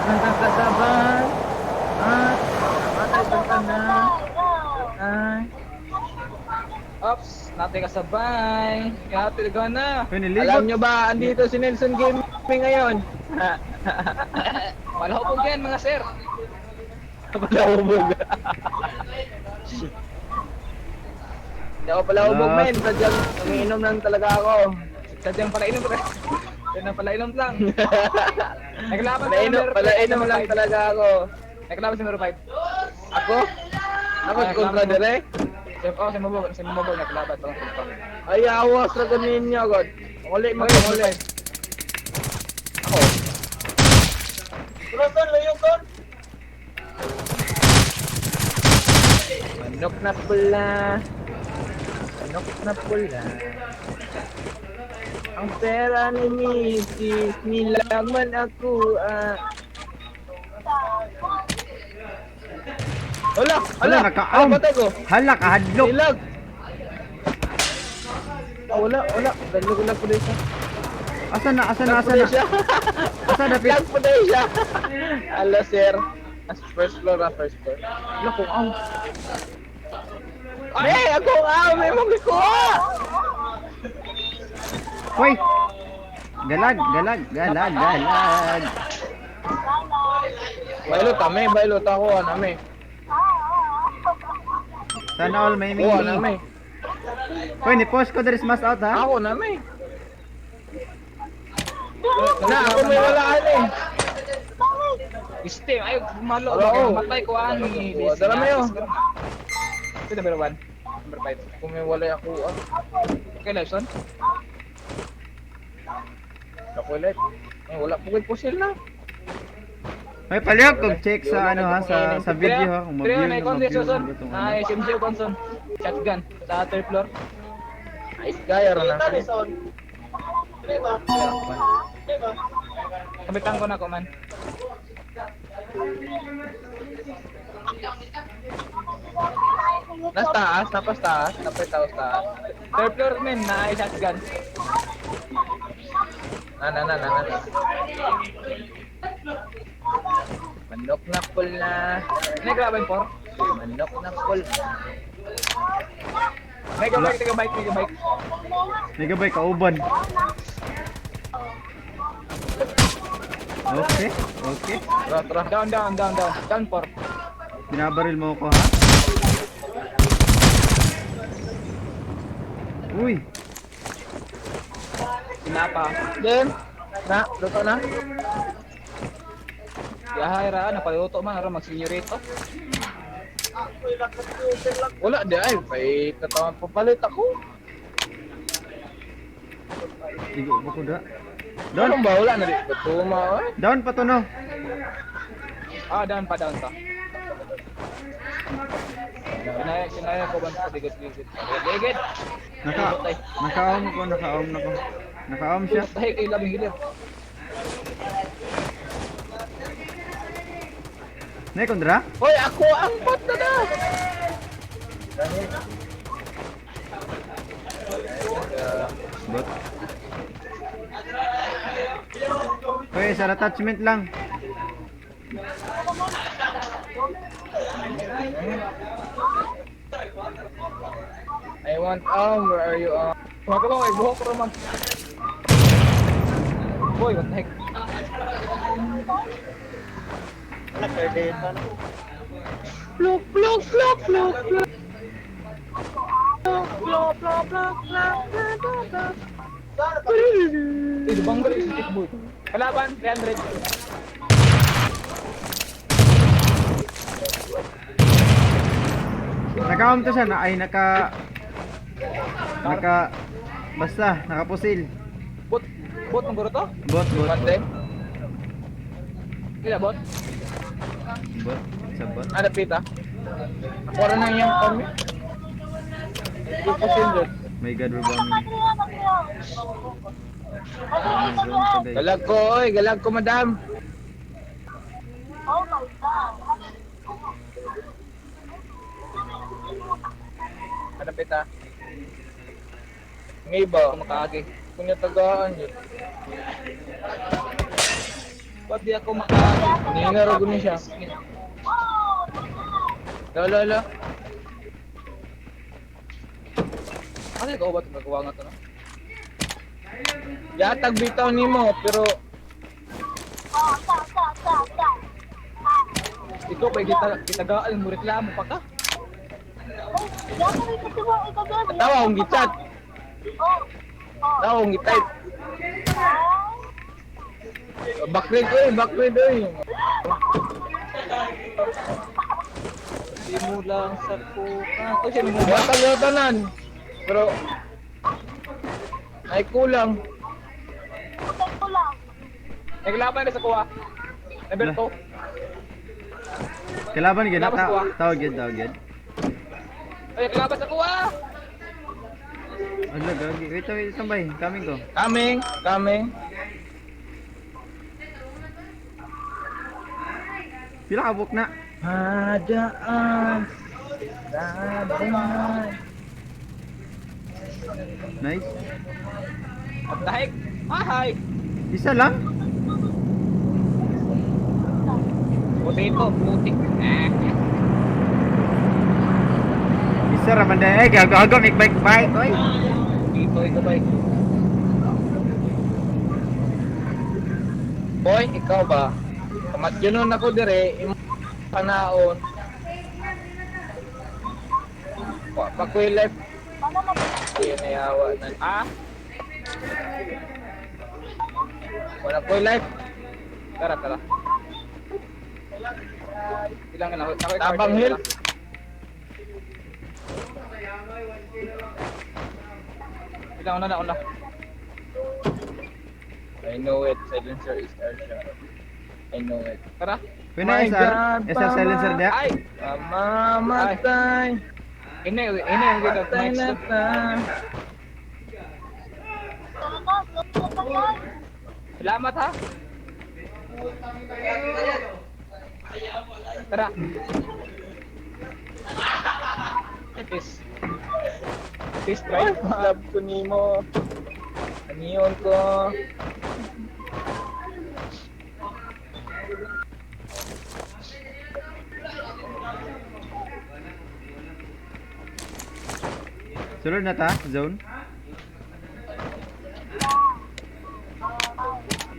Daghan kang kasabay. At matay ka na. Ay. Ops, natay kasabay. Kaya ka na. Uy, nilibot. Alam nyo ba, andito si Nelson Gaming ngayon. Palahubog yan, mga sir. Palahubog. Hindi ako palahubog, Ah. men. Sadyang umiinom lang talaga ako. Sadyang palainom pa. Sadyang palainom lang. Naglaban sa Palainom, number palainom number lang 5. talaga ako. Naglaban sa number 5. Ako? Ako Ah, kontra dire? Oh, si Mabog naglaban pa lang. Ay, awas ra ko ninyo, God. Uli, mag-uli. Ako. Roson, layo kon. Manok na pula. Manok na pula. Ang pera ni Mrs. Nilagman ako, ah. Wala! Hala, Wala! naka-arm. Ala, patay ko! Hala, kahadlok. Nilag! Ah, wala, wala. Ganyan ko lang po din siya. Asa na, asa na, Lag asa po na? din siya. Asa na, Pit? Lag po din siya. Ala, sir. As first floor, ah, first floor. Wala kong aw. Ay, ako ang aw! May mong gikuha! Hoy! Galag, galag, galag, galag. Bailot kami, bailot ako, nami. Sana all may Kuha mini. nami. Hoy, ni-post ko diri smash out ha. Ako nami. Na, ako may walaan eh. Este, ay, malo. Oo. Matay ko ani. Oo, dala mo yun. Ito number 1. Number 5. Kung may walay ako, ah. Okay, Lifeson. Ako ulit. Ay, wala po kay pusil na. Hoy, palihog kog check sa ano ha, sa video ha, kung Pero ma-view na na kon ma-view Suson. na itong ano. Ay, SMG Conson. Shotgun sa third floor. Nice guy, aron na. Kabitan ko na ko man. Nas taas, napas taas, napay taas taas. Third floor men na ay shotgun. Na, na, na, na, na. Manok na pula. Naglaban por. Manok na pula. Mega bike, mega bike, mega bike. Megabay kauban. Okay, okay. Tara, tara. Down, down, down, down. Down por. Binabaril mo ko ha. Uy, Sinapa. Then, na, luto na. Yahay ra napaluto man aron mag-senyorito. Wala di ay, may katawan papalit ako. igo ba ko da? Down, Doon ba wala na di? Patuma oy. down pa to no. Ah, down pa, down pa. Sinaya, sinaya ko ba sa digit-digit? Digit! Naka naka-om ko, naka-om na ko. Naka-om siya. Tahi kay labing hilir. Nay kondra? Hoy, ako ang bot na na. Bot. Hoy, sa attachment lang. I want where are you? Kumapa ko kay buhok ro man. Boy, what the heck? Pluk pluk pluk pluk pluk. Pluk pluk pluk pluk pluk pluk pluk. Eh, dubang ko yung boy. Kalaban, 300. Naka-om to siya na ay naka naka basta nakapusil. Bot, bot ng guro to? Bot, bot, Mante. bot. Kila bot? Bot, sa bot. Ano pita? Ako rin ang iyang kami. Hindi ko sindot. My God, we're bombing. Ang zone to, guys. Galag ko, oy, galag ko, madam. Oh my God. Ano pita? Ngay ba? Makaagi. Kung niya tagaan yun. Ba't di ako maka... Nina ro guni siya. Lo lo lo. Ano ikaw ba itong nagawa nga to, no? Yatag bitaw nimo pero Ikaw pa gitagaan mo reklamo pa ka? tawa akong gichat. Tawa akong gitype. Backread oy, backread oy. Di mo lang sa kuka. Ito siya mo. Yatag yo tanan. Pero ay kulang. Naglaban na sa kuha. Level 2. Kailaban gyud na Tapos kuha. tawag gyud, tawag gyud. Ay, naglaban sa kuha! Ala gagi. Wait, wait, tambay. Coming ko. Coming, coming. Pila ka book na? Hadaan. Sabay. Nice. What the heck? Ah, hi! Isa lang? Potato, putik. Ah. Isa ra man dai. Eh, gago mig bike bike oy. Dito, ikaw ba? Boy, ikaw ba? Kamatyonon ako dire, imo panaon. Wa pa ko'y life. Kuya nayawa na. Ah? Wala ko'y life. Tara, tara. Ilang na ako. Tabang hill. Ilang na na una. I know it. Silencer is our shot. I know it. Tara. Pwede My SR, God, SR silencer dia. Ay! Mamamatay. Ine, ine, ine, Patay na ta. Salamat ha. Tara. Peace. Peace, Ay, right? love ko nimo. Aniyon ko. Sulod na ta, zone.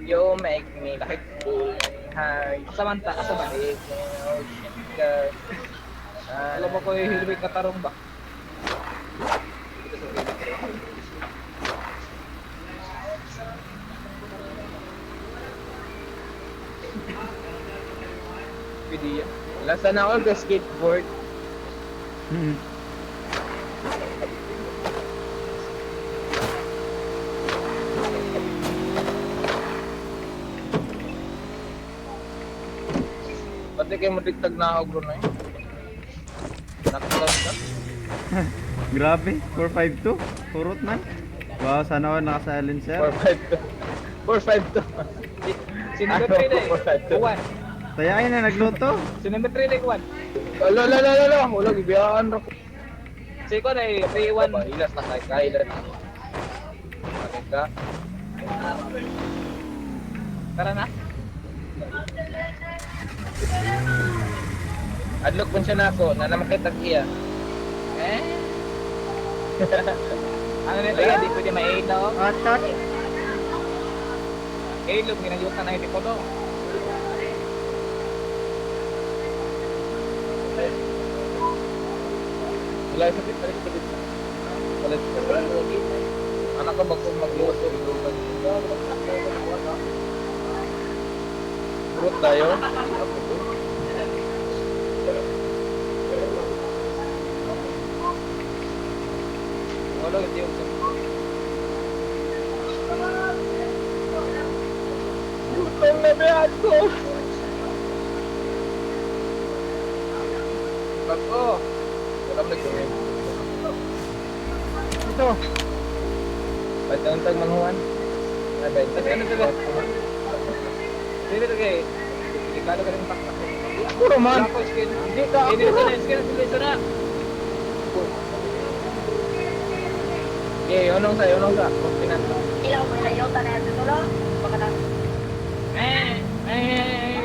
You make me like full high. Samantha, kasaman. Alam mo ko yung hilwig na tarong ba? Dito sa gilid. Pwede yan. Lasa na ako ka skateboard. Pati kayo matigtag na ako bro na eh. Nakaklas ka? Grabe, 452. Purot man. Wow, sana ako naka-silencer. 452. 452. Si number 3 na eh. Juan. Tayain na nagluto. Si number 3 na eh, Juan. Alo, alo, alo, alo. Wala, gibiyaan ra ko. Si Juan ay 3-1. Ba, Ilas na kay kailan. Bakit ka? Tara na. Adlok po siya na ako, na namakita iya. Eh? Ano nito yan? Di pwede ma-ilaw. Atat. Ilog, ginayutan na hindi ko to. Wala sa bit, balik balik. Balik balik. Anak ko bago magluto. Fruit tayo. Wala, hindi yung Gutom na ba ako? Bago. Wala mo nagkumim. Ito. Pagkantag manghuan. Ay, benta. Ano, ano, ano? Dili to kay. Delikado ka rin pakpak. Ako raman. Wala ko skin. Hindi ka ako. Hindi na, skin, skin, na. Okay, unong sa, unong sa. Pinan. Eh, eh.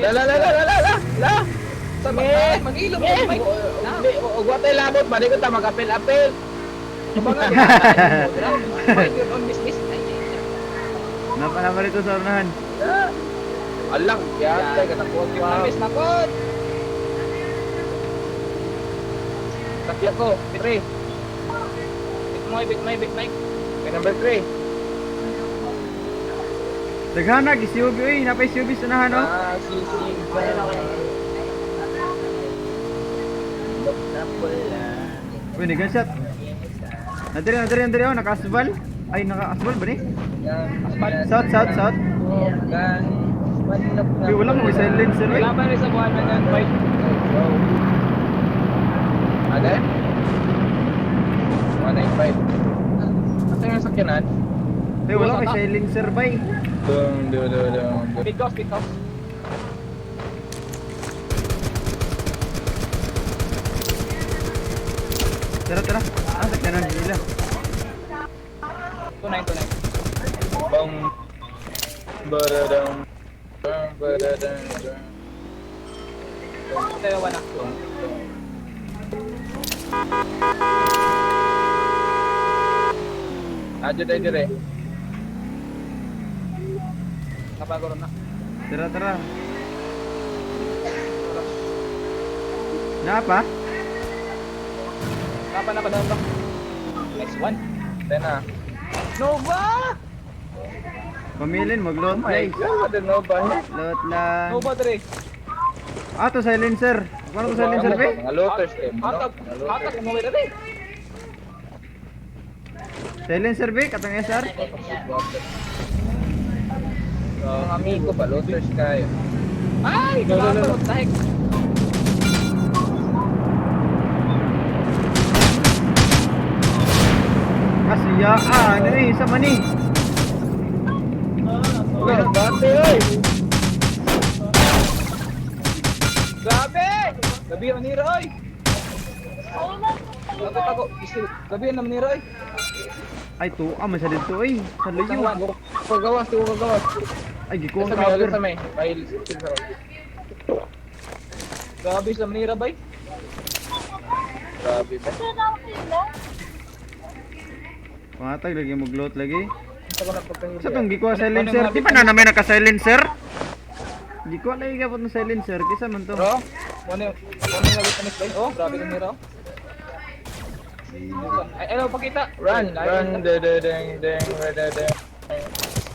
La la la la la la la la. Sa Eh, Mag-ilog eh, mo. Og wa tay labot ba di ko ta magapel-apel. Abangan. Mind your own business. Napa dito sa unahan. Ah. Alang, yatay katakuan pa. Miss makot. Sakya ko, 3. Bit mo, bit mo, bit mo. May number 3. Daghanag, SUV oy, napa SUV sa unahan oh. Ah, sisigaw. Uy, ni gunshot. Nadiri, nadiri, nadiri oh, naka-asbal. Ay, naka-asbal ba ni? South, south, south. Uy, wala mo silencer oy. Laban rin sa buwan na yan. Fight. Ate? 195. Ate yung sakyanan? Uy, wala may silencer bay. Dung, dung, dung, dung. Big house, big house. Tara, tara. Ah, sakyanan nila. 29, 29. Bang. Baradang. Bang, baradang, dang. Tayo wala. Dong, dong. Adyo tayo dire. Kabago ron na. Tara, tara. Napa? Napa na pa doon ba? Next one. Tayo na. Nova! Pamilin, mag-lot Oh my guys. God, what a Nova. Lot lang. Nova 3. Ah, to silencer. Paano to silencer, be? Mga looters eh. no? Hatag, Mga looters. hatag mo rin eh. Silencer, be? Katong SR? Mga amigo pa, looters kayo. Ay, No, no, no, grabe, no. what the heck? Kasi ya, ah, ano eh, sa mani. Uy, nagbate oy! Grabe! Gabi ang manira, oy! Tago, tago. Gabi ang manira, oy. Ay, tuwa, man sa dito, oy. Sa Isang luyo. one. Kagawas, tuwa kagawas. Ay, gikuha Sa ang may, cover. sa may. May silver. Grabe sa manira, bay. Grabe ba? Pangatag, lagi mag-lot lagi. Sa ko na pagkahili. Sa tong gikuha silencer. Di pa na namin naka-silencer? Gikuha lagi kapot ng silencer. Kisa man to. Bro, Muna yung lagi tamis, bay. Oh, grabe ang manira, oh. Ay, ano, pakita. Run, Ay, run, de de ding ding, re de de. Ding,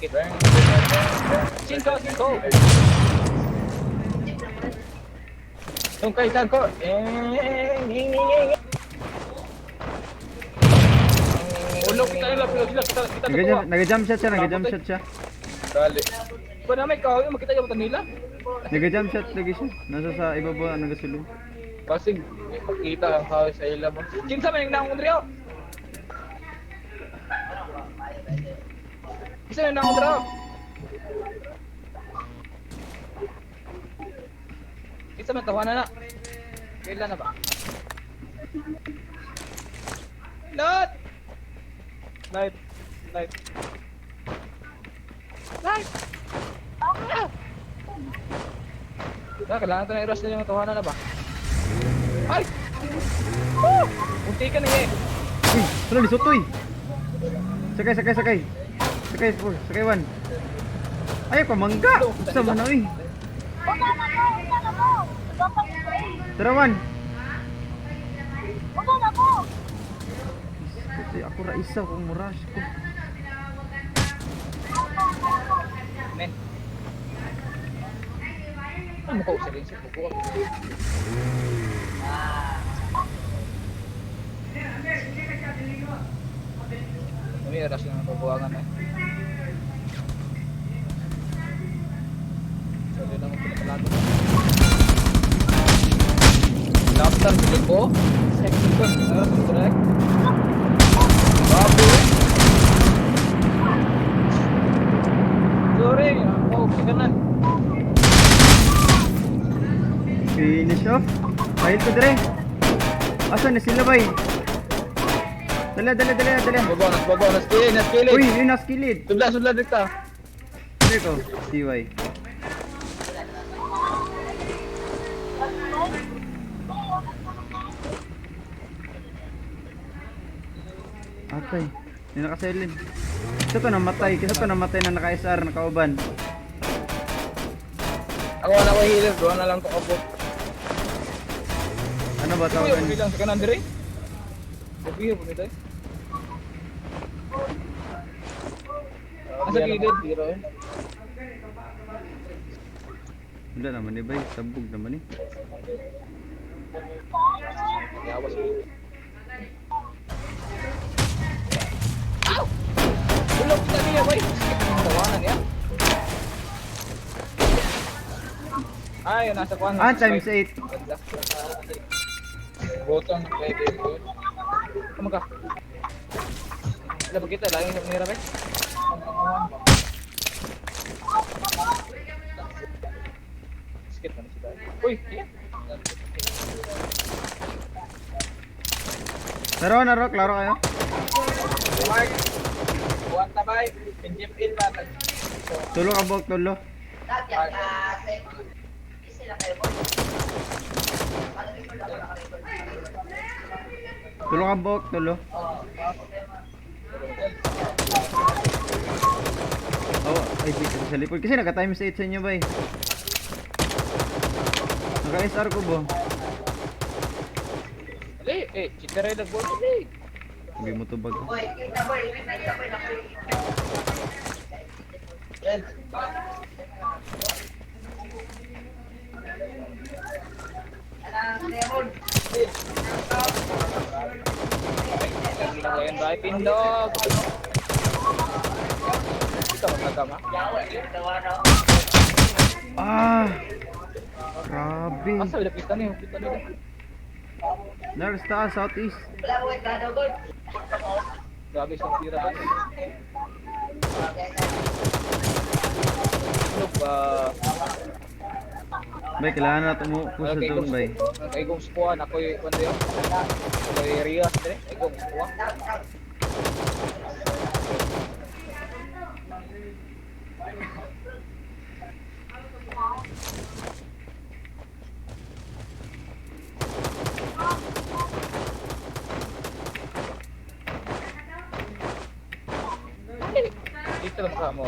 de de ding, ding. Cinco, cinco. Yung kay ko. Eh, nging, nging, nging. Ulo, kita nila, kita sila, kita, kita sa tuwa. Nag-jump shot siya, nag-jump shot siya. Dali. Ba na may kahoy, makita niyo ba nila? Nag-jump shot lagi siya. Nasa sa ibabaw ang nagasulong. Kasi makita ang kahoy sa ila mo. Kinsa man yung naong Andrea? Kinsa man yung naong Andrea? Kinsa man tawanan na? Kailan na ba? Lot! Light. Light. Light! Ah! Ah, kailangan ito na i-rush na yung tawanan na ba? Ay! Oh! Munti ka na eh! Uy, wala ni Sotoy. Sakay, sakay, sakay. Sakay, four, sakay one. Ay, pamangga. Sa man oy. Una na mo! Una na mo! Dapat ko eh! Tara one. Una na mo! Sotoy, ako ra isa kung murash ko. Men. Ano ko sa rin sa kuko? Kami ras ng pabuangan eh. So, yun ang pinapalago. Laptop sila ko. Second ko, ano correct? Grabe. Sorry, ako okay na. Finish off. Pahil ko dire. Asa na sila bay? Dali, dali, dali, dali. Baba, nas baba, nas kilid, nas kilid. Uy, yun nas kilid. Sudla, sudla dito. Dire ko, CY. Namatay. Yung naka-silent. Isa to namatay. Isa to namatay na naka-SR, nakauban. Ako wala ko healer, doon na lang to abot. Ano ba Uy, tawagan? ako lang sa kanan dire. Gabi po nito eh. Asa gilid? Tiro eh. Wala naman eh, bay. Sabog naman eh. Yawas. Aw! Ulog kita niya, bay. Tawanan niya. Ay, nasa kuan. Ah, times 8. Ganda. Button pwede yun. Tama ka. Wala ba kita? Lagi sa manira, bay. Skip na sila. Uy, yeah. Laro, laro. Klaro kayo. Mark! Buwan tabay! Pinjip in ba? Tulo ka, Bok. Tulo. Tulo ka, Bok. Tulo. Oh, ay, dito sa likod. Kasi naka times 8 sa inyo, bay. Naka-SR ko ba? Ali, eh, chikaray nagbo. Ali. Hindi mo tubag. Lagi na yan, bay. Pindog. Ito, magkagama. Ah! Grabe. Asa, wala kita niyo. Kita niyo. Nars taas, southeast. Grabe siyang tira. Look, ah, Bay, kailangan na tumuko sa kay zone, bay. Kay Gong Spuan, ako yung kwan tayo. Ako yung area, dire. Kay Gong Spuan. Dito lang ka mo.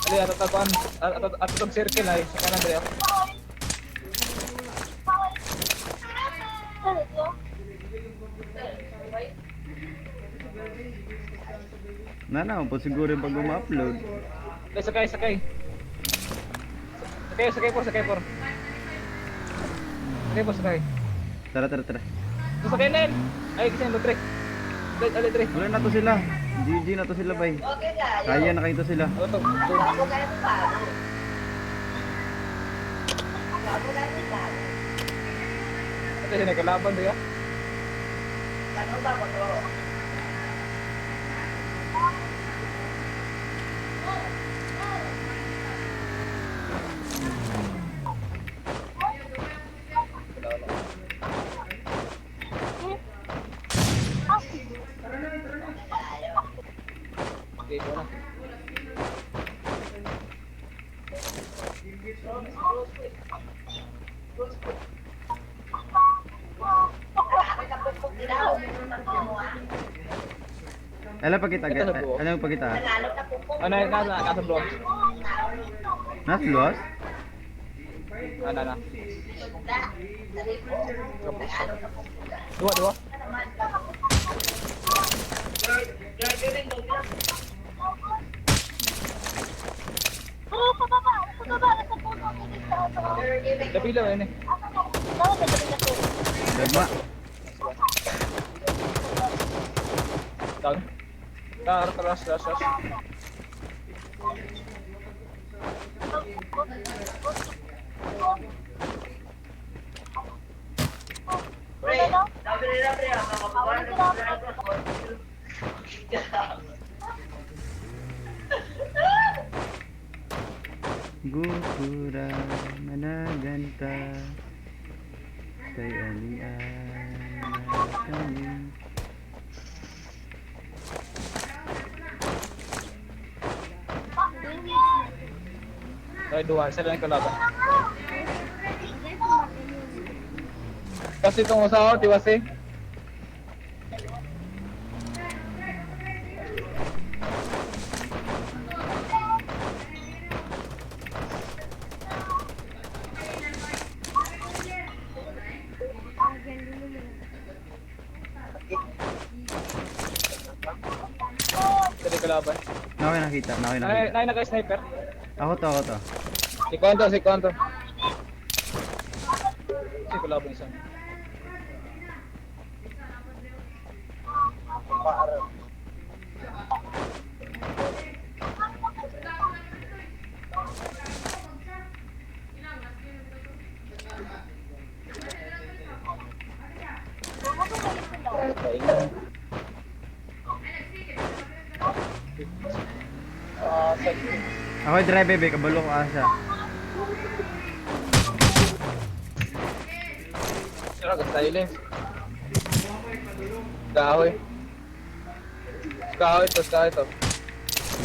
Ali, ato taguan, ato ato tong circle ay sa kanan dire. Nana, po siguro yung pag uma-upload. Ali, sakay, sakay. Sakay, sakay por, sakay por. Sakay por, sakay. Tara, tara, tara. So, sakay na yun. Ay, kasi yung tre. Ali, ali, tre. Wala na to sila. GG na to sila, bay. Kaya na kayo to sila. Ano to? Ito siya nagkalaban diya. Okay, ito na. Alam pa kita, Ito na po. alam pa kita. Ano, nasa blog. Nasa luwas? Ano, ano. Dua, dua. Bro, pababa! Pababa! Nasa puno ang ibig sa ato. Labi lang yun eh. Dapat nagabi na po. Dagma. Down. Tara, tara, rush, rush, rush. Wala na? Wala na. Gukura managanta kay alian kami. Ay, duha. Sila lang kalaban. Kasi itong usawa, tiwasi. Sila yung kalaban. Nakoy nakita, nakoy Nay, nakita. nay, naka-sniper. Ako to, ako to. Si Konto, si Konto. Sila yung kalaban isa. Ah, sa Ako drive bebe, kabalo ko asa. Sira ka silence. Kahoy. Kahoy to, kahoy to.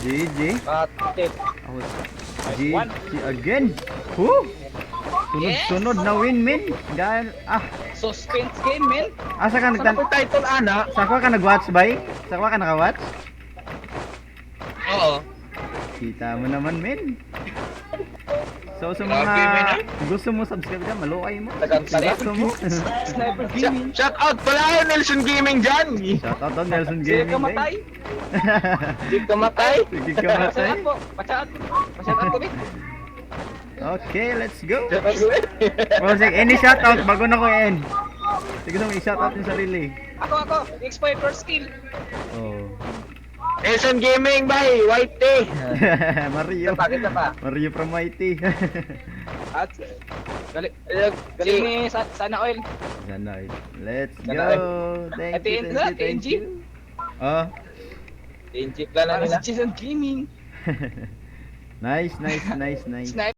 GG. Katit. Ako GG again. Woo! Sunod-sunod na win, min. Dahil, ah, Suspense game, man. asa ka Ano nagtan... po title, ana? Sa ka nag-watch, bay? Sa ka naka-watch? Oo. Kita mo naman, min. So, sa mga Grabe, min, ah. gusto mo subscribe ka, maluway mo. Tagang-taga. Gusto mo. Sniper gaming. Shout out pala kay Nelson Gaming dyan! Shout out to Nelson Sige Gaming. ka matay. Hindi ka matay. Sige ka matay. Pasyaat po. Pasyaat. Pasyaat ko, man. Okay, let's go. Shout out ulit. Well, sige, any shout out bago na ko end. Sige, gusto mo i-shout out yung sarili. Ako, ako. X5 first kill. Oh. Nelson Gaming, bye! White tea! Mario. Kita pa, kita pa. Mario from IT. At, galing. Ayun, Galing ni Sana Oil. Sana eh. Let's Sana go. eh. Thank Ate, you, thank you, thank TNG. you. Oh. Injik lang na Para nila. sa Jason Gaming. Nice, nice, nice, nice. Sniper.